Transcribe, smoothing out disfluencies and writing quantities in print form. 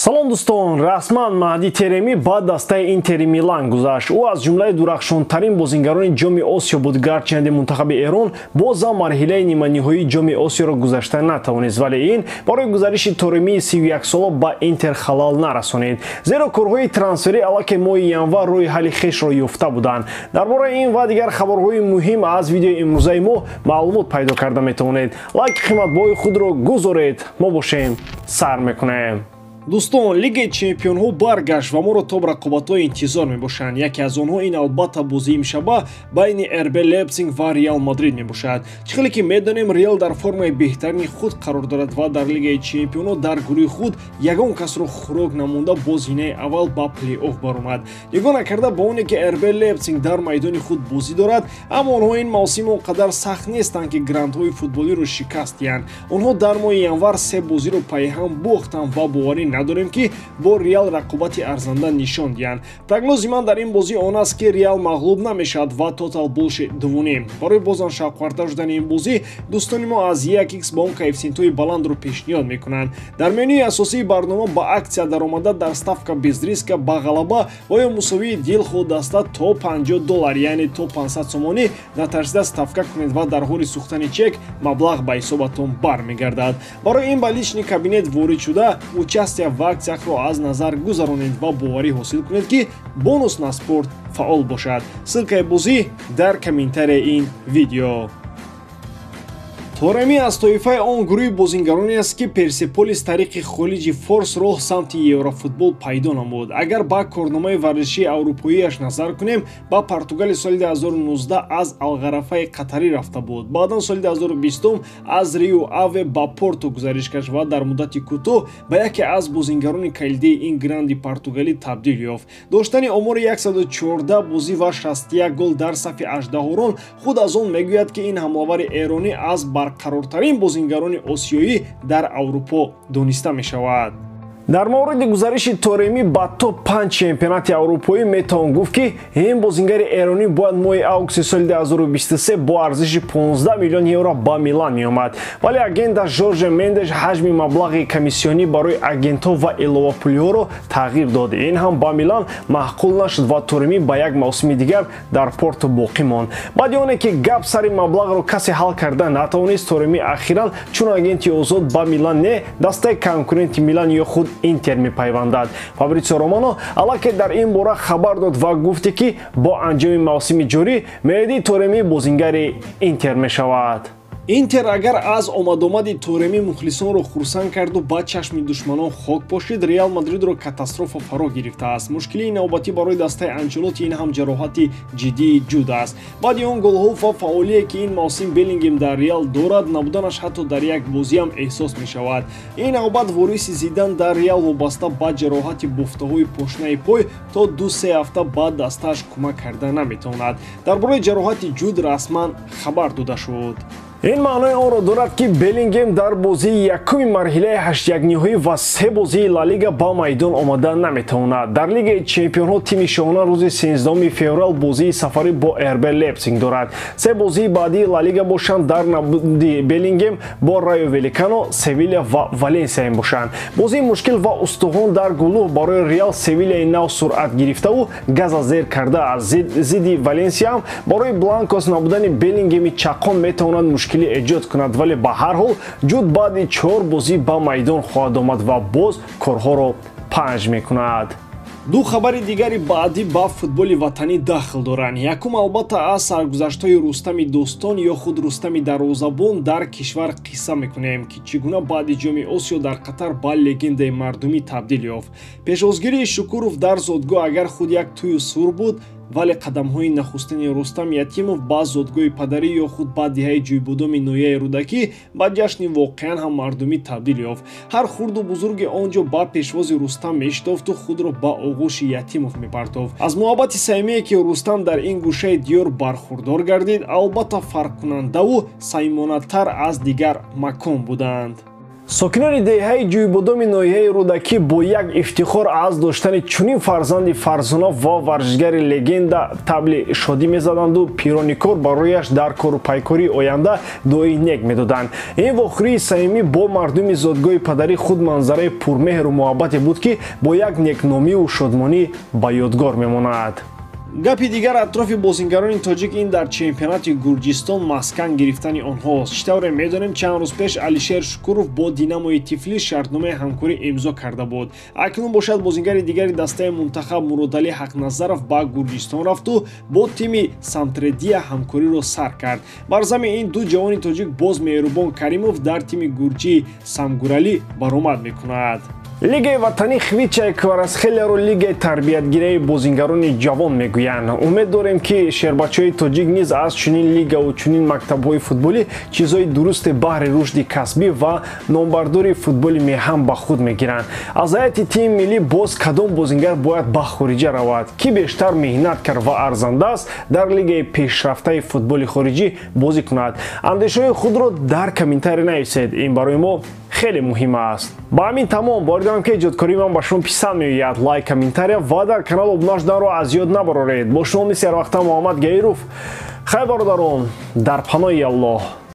Салом дӯстон, расман Маҳди Тереми ба дастаи Интери Милан гузашт. Ӯ аз ҷумлаи дурахшонтарин бозингарони Ҷоми Осиё буд, гарчанде мунтахаби Эрон бозам марҳилаи ниманиҳоии Ҷоми Осиёро гузашта натавонист, вале ин барои гузариши Торемии 31-сола ба Интер халал нарасонид, зеро корҳои трансферӣ аллакай моҳи январ рӯи ҳалли хешро ёфта буданд. Дар бораи ин ва дигар хабарҳои муҳим аз видеои имрӯзаи мо маълумот пайдо карда метавонед. Лайки қиматбоҳои худро гузоред, мо бошем сар мекунем. Дӯстон, Лигаи чемпионҳо баргашт ва моро то рақобатҳои интизор мебошанд. Яке аз онҳо ин албатта бозии имшаба байни РБ Лейпсиг ва Реал Мадрид мебошад. Чӣ хеле ки медонем, Реал дар формаи беҳтарини худ қарор дорад ва дар Лигаи чемпионҳо дар гурӯҳи худ ягон касро хӯрок намонда бо зинаи аввал ба плей-офф баромад. Нигоҳ накарда ба оне ки РБ Лейпсиг дар майдони худ бозӣ дорад, аммо онҳо ин мавсим он қадар сахт нестанд, ки грандҳои футболиро шикаст диҳанд. Онҳо дар моҳи январ се бозиро пайҳам бохтанд ва боварӣ надорем, ки бо Реал рақобати арзанда нишон диҳанд. Прогнози ман дар ин бозӣ он аст, ки Реал мағлуб намешавад ва тотал больше 2.5. Барои бозам шавқвартар шудани ин бозӣ дӯстони мо аз 1x ба он коэффисиентҳои баландро пешниҳод мекунанд. Дар менюи асосии барнома ба аксия даромада дар ставка без риска ба ғалаба ва ё мусовии дилхоҳ даста то $50, яъне то 500 сомонӣ натарсида ставка кунед ва дар ҳоли сӯхтани чек маблағ ба ҳисобатон бармегардад. Барои ин ба личный кабинет ворид шуда, участие в акцияхро аз назар гузаронед ва боварӣ ҳосил кунед, ки бонус на спорт фаъол бошад. Ссылкаи бозӣ дар комментарияи ин видео. Тореми аз тоифаи он гурӯҳи бозингароне аст, ки Персеполис тариқи Холиҷи Форс роҳ самти еврофутбол пайдо намуд. Агар ба корномаи варзишии аврупоияш назар кунем, ба Португали соли 2019 аз Алғарафаи қатарӣ рафта буд. Баъдан соли 2020 аз Рио Аве ба Порто гузариш кард ва дар муддати кӯтоҳ ба яке аз бозингарони калидии ин гранди португалӣ табдил ёфт. Доштани омори 114 бозӣ ва 61 гол дар сафи аждаҳорон худ аз он мегӯяд, ки ин ҳамлавари эронӣ аз барқарортарин бозингарони осиёӣ дар Аврупо дониста мешавад. Дар мавриди гузариши Тореми ба топ 5 чемпионати аврупоӣ метавон гуфт, ки ин бозингари эронӣ бояд моҳи августи соли 2023 бо арзиши 15 миллион евро ба Милан меомад, вале агента Жорже Мендеш ҳаҷми маблағи комиссионӣ барои агентҳо ва иловапулиҳоро тағйир дод. Ин ҳам ба Милан маъқул нашуд ва Тореми ба як мавсими дигар дар Порто боқӣ монд. Баъди оне ки гап сари маблағро касе ҳал карда натавонист, Тореми ахиран чун агенти озод ба Милан не, дастаи конкуренти Милан ё худ Интер мепайвандад. Фабритсио Романо аллакай дар ин бора хабар дод ва гуфте, ки бо анҷоми мавсими ҷорӣ Меҳди Тореми бозингари Интер мешавад. Интер агар аз омадомади Тореми мухлисонро хурсанд карду ба чашми душманон хок пошид, Реал Мадридро катастрофа фаро гирифтааст. Мушкилии навбатӣ барои дастаи Анчелоти ин ҳам ҷароҳати ҷиддии Ҷуд аст. Баъди он голҳо ва фаъолие, ки ин мавсим Беллингем дар Реал дорад, набуданаш ҳатто дар як бозиам эҳсос мешавад. Ин навбат вориси Зидан дар Реал вобаста ба ҷароҳати бофтаҳои пошнаи пой то 2-3 ҳафта ба дастааш кӯмак карда наметавонад. Дар бораи ҷароҳати Ҷуд расман хабар дода шуд. Ин маънои онро дорад, ки Беллингем дар бозии якуми марҳилаи ҳаштякниҳоӣ ва се бозии Ла Лига ба майдон омада наметавонад. Дар Лигаи чемпионҳо тими шоҳона рӯзи 13 феврал бозии сафарӣ бо РБ Лейпсиг дорад. Се бозии баъдии Ла Лига бошанд дар набуди Беллингем бо Райо Валекано, Севиля ва Валенсия мебошанд. Бозии мушкил ва устухон дар гулӯҳ барои Реал Севилияи нав суръат гирифтаву газа зер карда. Зидди Валенсияам барои Бланкос набудани Беллингеми чаққон метавонад мушкилӣ эҷод кунад, вале ба ҳар ҳол Ҷуд баъди чор бозӣ ба майдон хоҳад омад ва боз корҳоро панҷ мекунад. Ду хабари дигари баъдӣ ба футболи ватанӣ дахл доранд. Якум албатта аз саргузаштҳои Рустами Достон ё худ Рустами Дарвозабон дар кишвар қисса мекунем, ки чӣ гуна баъди Ҷоми Осиё дар Қатар ба легендаи мардумӣ табдил ёфт. Пешвозгирии Шукуров дар зодгоҳ агар худ як тӯю сур буд, вале қадамҳои нахустини Рустам Ятимов ба зодгоҳи падарӣ ё худ ба деҳаи Ҷӯйбудоми ноҳияи Рӯдакӣ ба ҷашни воқеан ҳам мардумӣ табдил ёфт. Ҳар хурду бузурги он ҷо ба пешвози Рустам мешитофту худро ба оғӯши Ятимов мепартофт. Аз муҳаббати самимие, ки Рустам дар ин гӯшаи диёр бархурдор гардид, албатта фарқкунандаву самимонатар аз дигар макон буданд. Сокинони деҳаи Ҷӯйбодоми ноҳияи Рӯдакӣ бо як ифтихор аз доштани чунин фарзанди фарзона ва варзишгари легенда табли шодӣ мезаданду пирони кор барояш дар кору пайкории оянда дуои нек медоданд. Ин вохӯрии самимӣ бо мардуми зодгоҳи падарӣ худ манзараи пурмеҳру муҳаббате буд, ки бо як некномиву шодмонӣ ба ёдгор мемонад. Гапи дигар атрофи бозингарони тоҷик ин дар чемпионати Гурҷистон маскан гирифтани онҳост. Чӣ тавре медонем, чанд рӯз пеш Алишер Шукуров бо Динамои Тифлис шартномаи ҳамкорӣ имзо карда буд. Акнун бошад, бозингари дигари дастаи мунтахаб Муродалӣ Ҳақназаров ба Гурҷистон рафту бо тими Самтредия ҳамкориро сар кард. Бар зами ин ду ҷавони тоҷик боз Меҳрубон Каримов дар тими гурҷии Самгуралӣ баромад мекунад. Лигаи ватанӣ Хвичаи Кварацхелияро лигаи тарбиятгирии бозингарони ҷавон мегӯянд. Умед дорем, ки шербачаҳои тоҷик низ аз чунин лигаву чунин мактабҳои футболӣ чизҳои дурусте баҳри рушди касбӣ ва номбардори футболи меҳан ба худ мегиранд. Аз ҳайати тими миллӣ боз кадом бозингар бояд ба хориҷа равад, ки бештар меҳнат кард ва арзанда аст дар лигаи пешрафтаи футболи хориҷӣ бозӣ кунад? Андешаҳои худро дар комментария нависед, ин барои мо хеле муҳим аст. Ба ҳамин тамом. Бовар дорам, ки эҷодкории ман ба шумо писанд меояд. Лайк, комментария ва дар канал обуна шуданро аз ёд набароред. Бо шумо мисли ҳарвақта Муҳаммад Гаиров. Хайр, бародарон, дар паноҳи Аллоҳ.